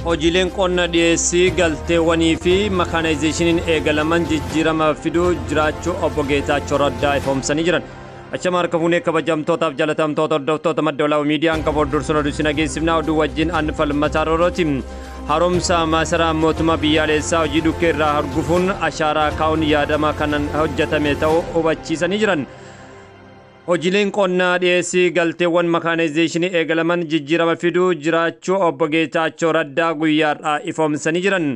Hojiileen qonna dhiyeessii galteewwanii fi makaanaayizeeshiniin eegalaman jijjiirama fiduu jiraachuu obbo Geetaachoo Raddaa ifoomsanii jiran. Achama harka fuunee kabajamtootaaf jaalatamtoota hordoftoota madda olaanoo miidiyaan qabu hordorsuun oduu isin dhageessifnaa oduu wajjin an falmataa roorooti. Haaromsa masaraa mootummaa biyyaalessaa hojii dhukkee irraa hargufuun ashaaraa kaa'uun yaadama kanan hojjetame ta'uu hubachiisanii jiran. Hojiileen qonnaa dhiyeessii galteewwan makaanaayizeeshinii eegalaman jijjiirama fiduu jiraachuu obbo Geetaachoo Raddaa guyyaadhaa ifoomsanii jiran.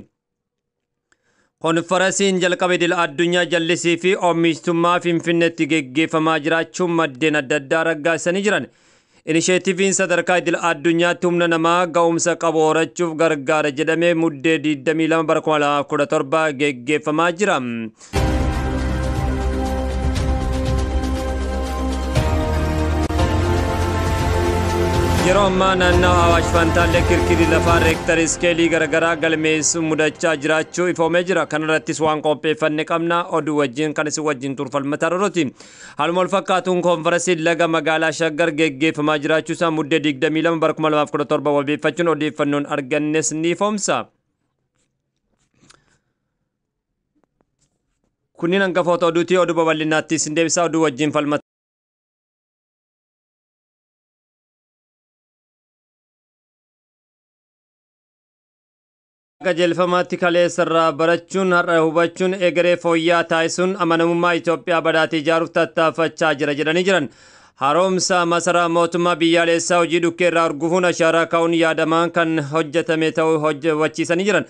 Konferensiin jalqaba idil addunyaa jallisii fi oomishtummaa Finfinneetti geggeeffamaa jiraachuu maddeen adda addaa raggaasanii jiran. Inisheetiiviin sadarkaa idil addunyaatti humna namaa ga'umsa qabu horachuuf gargaara jedhamee muddee 22 bara 2017 geggeeffamaa jira. Yeroo ammaa naannawaa Awaash Fantaallee kirkirri lafaa reektar iskeelii garaagaraa galmeessu mudachaa jiraachuu ifoomee jira. Kana irrattis waan qopheeffanne qabna. Oduu wajjin kan isin wajjin turfalmataa rooti. Haaluma wal fakkaatuun konferensiin laga magaalaa Shaggar geggeeffamaa jiraachuu isaa muddee 22 bara 2017 wabeeffachuun odeeffannoon argannes ni ifoomsa. Kunniin hangafoota oduutii oduu babal'inaatti isin deebisaa oduu wajjin falmata. Qajeelfamaatti kaleessarraa barachuun har'a hubachuun egeree fooyya'aa taasisuun amanamummaa Itoophiyaa badhaatee ijaaruuf tattaaffachaa jira jedhanii jiran. Haaromsa masaraa mootummaa biyyaalessaa hojii dhukkee irraa argufuun ashaaraa kaa'uun yaadamaan kan hojjetame ta'uu hubachiisanii jiran.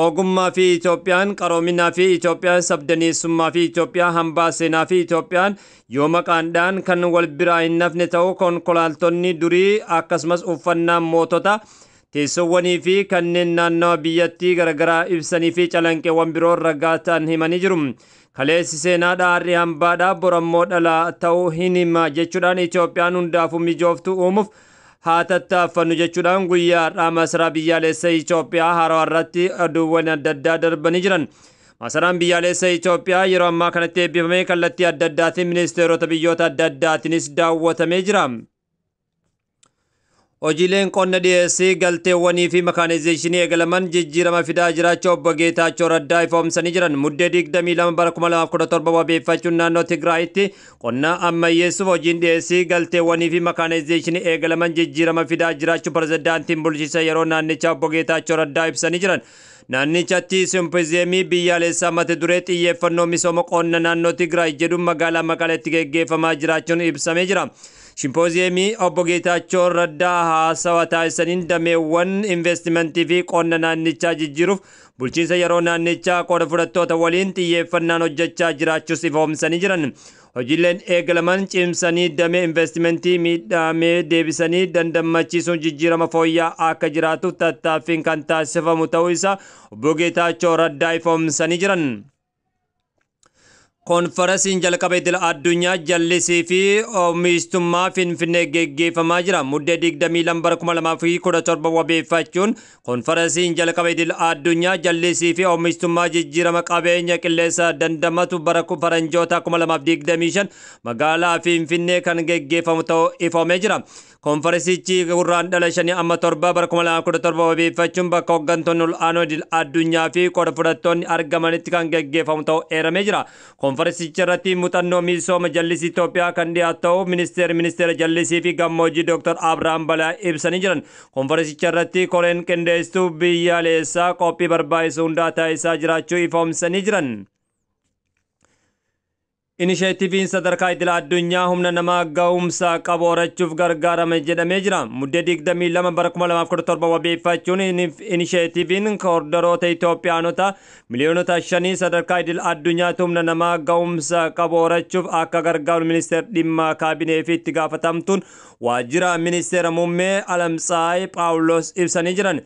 Ogummaa fi Itoophiyaan qaroominaa fi Itoophiyaan sabdaneessummaa fi Itoophiyaan hambaa seenaa fi Itoophiyaan yoo maqaandhaan kan wal biraa hin nafne ta'uu konkolaattonni durii akkasumas uffannaan mootota teessoowwanii fi kanneen naannawa biyyattii garaagaraa ibsanii fi calanqeewwan biroo ragaa ta'an himanii jiru. Kaleessi seenaadha har'i hambaadha borammoo dhala ta'uu hin hima jechuudhaan Itoophiyaan hundaafuu mijooftuu uumuuf haa tattaaffannu jechuudhaan guyyaa har'aa masaraa biyyaalessa Itoophiyaa haarawaa irratti oduuwwan adda addaa darbanii jiran. Masaraan biyyaalessa Itoophiyaa yeroo ammaa kanatti eebbifamee kallattii adda addaatiin ministeerota biyyoota adda addaatiinis daawwatamee jira. Hojiileen qonna dhiyeessii galteewwanii fi makaanaayizeeshinii eegalaman jijjiirama fidaa jiraachuu obbo Geetaachoo Raddaa ifoomsanii jiran. Muddee 22 bara 2017 wabeeffachuun naannoo Tigraayitti qonna ammayyeessuuf hojiin dhiyeessii galteewwanii fi makaanaayizeeshinii eegalaman jijjiirama fidaa jiraachuu pirezidaantiin bulchiinsa yeroo naannichaa obbo Geetaachoo Raddaa ibsanii jiran. Naannichatti simpoziyeemii biyyaalessaa mata duree xiyyeeffannoo misooma qonna naannoo Tigraay jedhuun magaalaa Maqaleetti geggeeffamaa jiraachuun ibsamee jira. Simpoziyeemii obbo Geetaachoo Raddaa haasawa taasisaniin dameewwan investimentii fi qonna naannichaa jijjiiruuf bulchiinsa yeroo naannichaa qooda fudhattoota waliin xiyyeeffannaan hojjechaa jiraachuus ifoomsanii jiran. Hojiileen eegalaman cimsanii damee investimentii miidhamee deebisanii dandammachiisuun jijjiirama fooyya'aa akka jiraatuuf tattaaffiin kan taasifamu ta'uu isaa obbo Geetaachoo Raddaa ifoomsanii jiran. Konferensiin jalqaba idil addunyaa jallisii fi oomishtummaa Finfinnee geggeeffamaa jira. Muddee 22 bara 2017 wabeeffachuun konferensiin jalqaba idil addunyaa jallisii fi oomishtummaa jijjiirama qabeenya qilleensa dandamatu bara faranjoota 2025 magaalaa Finfinnee kan geggeeffamu ta'uu ifoomee jira. Konferensichi gurraandhala 5 amma 7 bara 2017 wabeeffachuun bakka hooggantoonni ol'aanoo idil addunyaa fi qooda fudhattoonni argamanitti kan geggeeffamu ta'uu eeramee jira. Konferensicha irratti muuxannoo misooma jallisii Itoophiyaa kan dhiyaatu ta'uu ministeera jallisii fi gammoojjii Dr. Abrahaam Balaa ibsanii jiran. Konferensicha irratti koreen qindeessituu biyyaalessaa qophii barbaachisu hundaa taasisaa jiraachuu ifoomsanii jiran. Inisheetiiviin sadarkaa idil addunyaa humna namaa ga'umsa qabu horachuuf gargaarame jedhamee jira. Muddee 22 bara 2017 wabeeffachuun inisheetiiviin koordoroota Itoophiyaanota miliyoonota 5 sadarkaa idil addunyaatti humna namaa ga'umsa qabu horachuuf akka gargaaru ministeera dhimma kaabinee fi itti gaafatamtuun waajjira ministeera muummee Alamtsaay Phaawulos ibsanii jiran.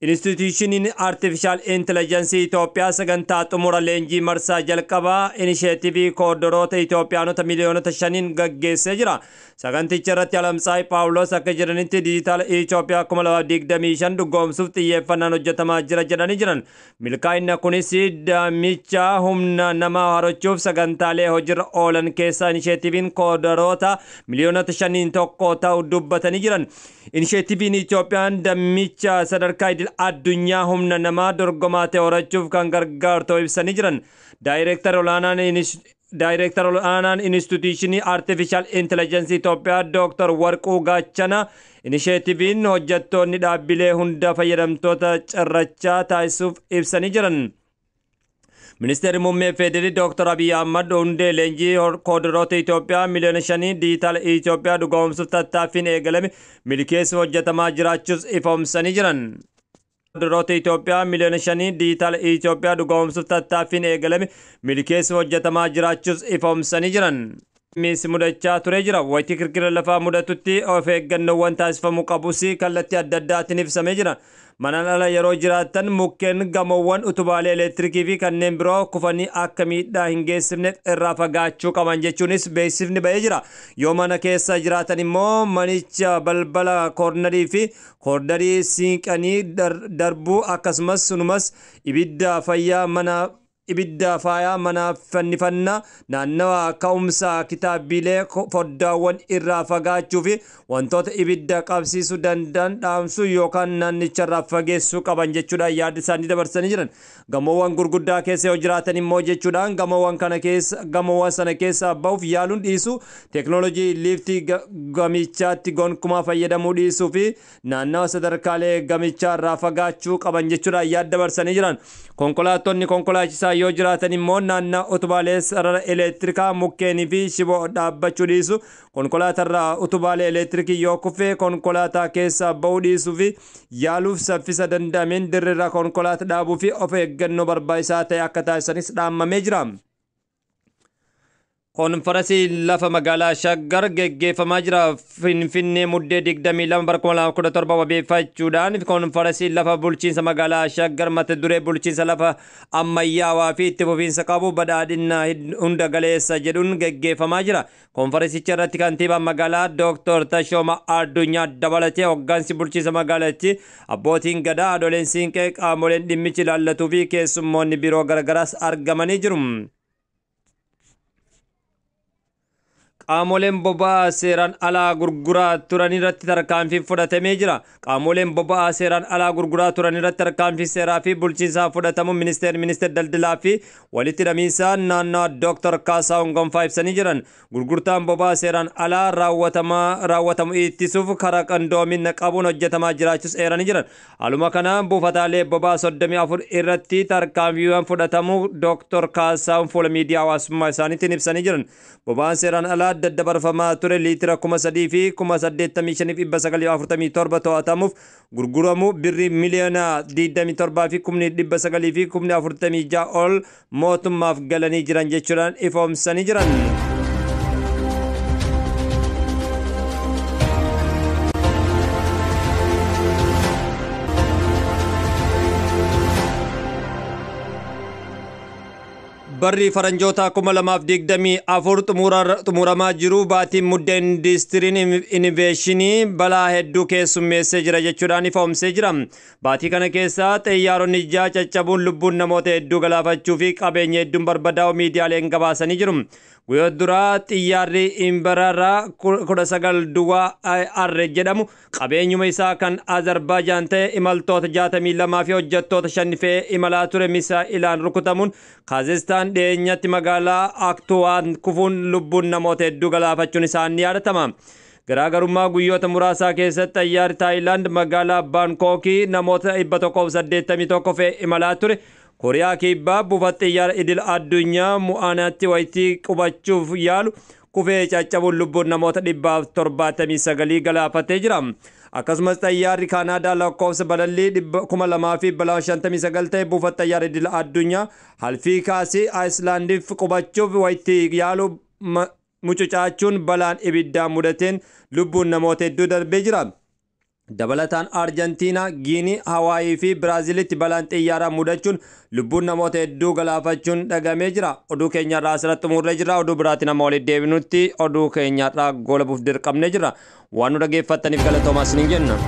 Instituushiniin Artifishaal Intelligensii Itoophiyaa sagantaa xumura leenjii marsaa jalqabaa inisheetivii koordoroota Itoophiyaanota miliyoonota 5 gaggeessee jira. Saganticha irratti Alamtsaay Phaawulos akka jedhanitti diijitaala Itoophiyaa 2025 dhugoomsuuf xiyyeeffannaan hojjetamaa jira jedhanii jiran. Milkaa'inna kunis damicha humna namaa horachuuf sagantaalee hojiirra oolan keessaa inisheetiviin koordoroota miliyoonota 5 tokko ta'u dubbatanii jiran. Inisheetiviin Itoophiyaan damicha sadarkaa idil addunyaa humna namaa dorgomaa ta'e horachuuf kan gargaaru ta'uu ibsanii jiran. Daayireektar olaanaan Inistituushinii Artifishaal Intelligensii Itoophiyaa Dooktar Warquu Gaachana inisheetiiviin hojjettoonni dhaabbilee hunda fayyadamtoota cirrachaa taasisuuf ibsanii jiran. Ministeerri muummee Federii Dooktar Abiyyi Ahmad hundee leenjii koodiroota Itoophiyaa miliyoona 5 diijitaala Itoophiyaa dhugoomsuuf tattaaffiin eegalame milkeessuuf hojjetamaa jiraachuus ifoomsanii jiran. Koodiroota Itoophiyaa miliyoona 5 diijitaala Itoophiyaa dhugoomsuuf tattaaffiin eegalame milkeessuuf hojjetamaa jiraachuus ifoomsanii jiran. Miis mudachaa ture jira. Wayitii kirkira lafaa mudatutti of eeggannoowwan taasifamuu qabus kallattii adda addaatiin ibsamee jira. Manaan ala yeroo jiraatan mukkeen, gamoowwan, utubaalee elektiriikii fi kanneen biroo kufanii akka miidhaa hin geessifneef irraa fagaachuu qaban jechuunis beeksifni ba'ee jira. Yoo mana keessa jiraatan immoo manicha balbala koornarii fi koornarii siinqanii darbuu, akkasumas sunumas ibidda fayyaa mana ibidda faayaa mana fannifannaa, naannawa ka'umsa kitaabbilee, foddaawwan irraa fagaachuu fi wantoota ibidda qabsiisuu danda'an dhaamsuu yookaan naannicharraa fageessuu qaban jechuudhaan yaada isaanii dabarsanii jiran. Gamoowwan gurguddaa keessa yoo jiraatan immoo jechuudhaan gamoowwan kana keessa gamoowwan sana keessa bahuuf yaaluun dhiisuu, teeknooloojii liiftii gamichaatti gonkumaa fayyadamuu dhiisuu fi naannawa sadarkaalee gamichaa irraa fagaachuu qaban jechuudhaan yaada dabarsanii jiran. Konkolaattonni konkolaachisaa yoo jiraatan immoo naannoo utubaalee sarara elektirikaa, mukkeenii fi shiboo dhaabbachuu dhiisu, konkolaatarraa utubaalee elektirikii yoo kufe konkolaataa keessaa bahuu dhiisuu fi yaaluuf saffisa danda'ameen dirreerra konkolaataa dhaabuu fi of eeggannoo barbaachisaa ta'e akka taasisanis dhaammamee jira. Konfaransii lafa magaalaa Shaggar geggeeffamaa jira. Finfinnee, Muddee 22 bara 2017 wabeeffachuudhaan konfaransii lafa bulchiinsa magaalaa Shaggar mata duree "Bulchiinsa lafa ammayyaawaa fi itti fufiinsa qabu badhaadhina hunda galeessa" jedhuun geggeeffamaa jira. Konfaransicha irratti kantiibaan magaalaa Dooktor Tashooma Addunyaa dabalatee hoggansi bulchiinsa magaalattii, abbootiin gadaa, haadholeen siinqee, qaamoleen dhimmichi ilaallatuu fi keessummoonni biroo garagaraas argamanii jiru. Qaamoleen boba'aa seeraan alaa gurguraa turan irratti tarkaanfiin fudhatamee jira. Qaamoleen boba'aa seeraan alaa gurguraa turan irratti tarkaanfii seeraa fi bulchiinsaa fudhatamu ministeerri daldalaa fi walitti hidhamiinsa naannoo Dr. Kaasaawun Gonfaa ibsanii jiran. Gurgurtaan boba'aa seeraan alaa raawwatamu ittisuuf karaa qindoomina qabuun hojjetamaa jiraachuus eeranii jiran. Haaluma kanaan buufataalee boba'aa 34 irratti tarkaanfiiwwan fudhatamu Dr. Kaasaawun fuula miidiyaa hawaasummaa isaaniitiin ibsanii jiran. Boba'aan seeraan alaa daddabarfamaa ture liitira 3,085,947 to'atamuuf gurguramu birrii miliyoona 27 fi kumni 900 fi kumni 46 ol mootummaaf galanii jiran jechuudhaan ifoomsanii jiran. Barri faranjoota 2024 xumuramaa jiru baatiin Muddee indistiriin innoveeshinii balaa hedduu keessummeessee jira jechuudhaan ifoomsee jira. Baatii kana keessa xiyyaaronni ijaa caccabuun lubbuun namoota hedduu galaafachuu fi qabeenya hedduun barbadaa'u miidiyaaleen gabaasanii jiru. Guyyaa duraa xiyyaarri Imbararaa 19 duwwaa R jedhamu qabeenyuma isaa kan Azerbaajaan ta'e imaltoota 62 fi hojjettoota 5 fe'ee imalaa ture misaa'ilaan rukutamuun Kaazistaan dhiyeenyatti magaalaa Aktuwaan kufuun lubbuun namoota hedduu galaafachuun isaan ni yaadatama. Garaagarummaa guyyoota muraasaa keessatti xayyaarri Taayilaand magaalaa Baankookii namoota 181 fe'ee imalaa ture Kooriyaa Kibbaa buufata xiyyaara idil addunyaa Mu'aanaatti wayitii qubachuuf yaalu kufee caccabuun lubbuun namoota 179 galaafatee jira. Akkasumas xayyaarri Kaanaadaa lakkoofsa balallii 2059 ta'e buufata xiyyaara idil addunyaa Halfiikaasii Ayislaandiif qubachuuf wayitii yaalu mucucaachuun balaan ibiddaa mudateen lubbuun namoota hedduu darbee jira. Dabalataan Arjentiinaa, Giinii, Hawaayii fi Biraazilitti balaan xiyyaaraa mudachuun lubbuun namoota hedduu galaafachuun dhagamee jira. Oduu keenyarraa asirratti xumurree jira. Oduu biraatiin amma walitti deebinutti oduu keenyarraa goolabuuf dirqamnee jira. Waan nu dhageeffattaniif galatoomaa isiniin jenna.